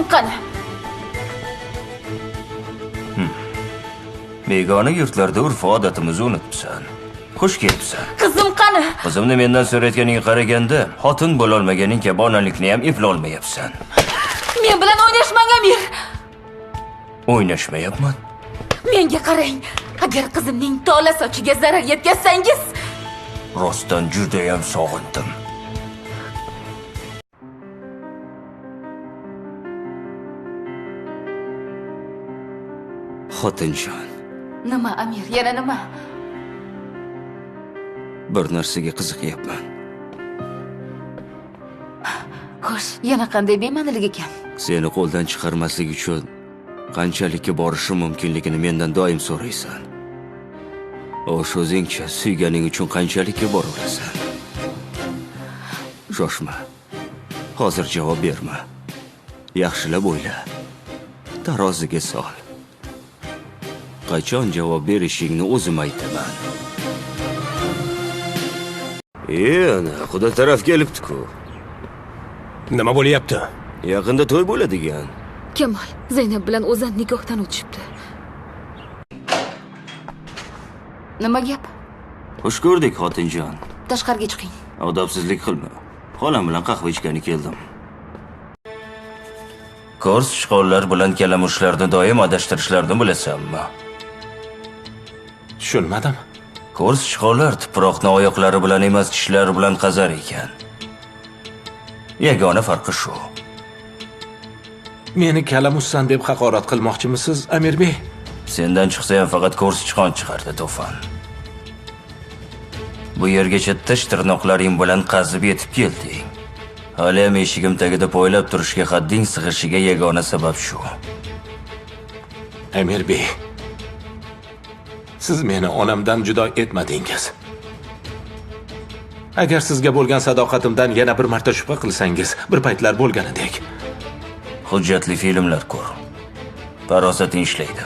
Qizim qani? Begona yurtlarda urf-odatimizni unutibsan. Xush kelibsan. Qizim qani? Qizimni mendan so'rayotganingga qaraganda, xotin bo'la olmaganing kabi onalikni ham eplolmayapsan. Men bilan o'ynashmang, Amir. O'ynashmayapman. Menga qarang. Agar qizimning tola sochiga zarar yetkazsangiz, rostdan juda ham sog'indim. Xotinjon. Nima, Amir? Yana nima? Bir narsaga qiziqyapman. Xo'sh, yana qanday bema'nilik ekan? Seni qo'ldan chiqarmaslik uchun qanchalikka borishim mumkinligini mendan doim so'raysan. O'sh o'zingcha suyganing uchun qanchalikka boraverasan? Shoshma. Hozir javob berma. Yaxshilab o'yla. Taroziga sol. Qachon javob berishingni o'zim aytaman. Ana, xudo taraf kelibdi-ku. Nima bo'lyapti? Yaqinda to'y bo'ladigan. Kamol, Zaynab bilan O'zan nikohdan o'tishibdi. Nima gap? Xush ko'rdik, xotinjon. Tashqariga chiqing. Odobsizlik qilma. Xolam bilan qahva ichgani keldim. Ko'r sichqonlar bilan kalamushlarni doim adashtirishlarini bilasanmi? Tushunmadim. Ko'r sichqonlar tuproqni oyoqlari bilan emas, tishlari bilan qazar ekan. Yagona farqi shu. Meni kalamushsan deb haqorat qilmoqchimisiz, Amirbey? Sendan chiqsa ham faqat ko'r sichqon chiqardi, To'fon. Bu yergacha tish tirnoqlaring bilan qazib yetib kelding. Hali ham eshigim tagida poylab turishga hadding sig'ishiga yagona sabab shu. Amirbey, siz meni onamdan judo etmadingiz. Agar sizga bo'lgan sadoqatimdan yana bir marta shubha qilsangiz, bir paytlar bo'lganidek. Hujjatli filmlar ko'r. Farosating ishlaydi.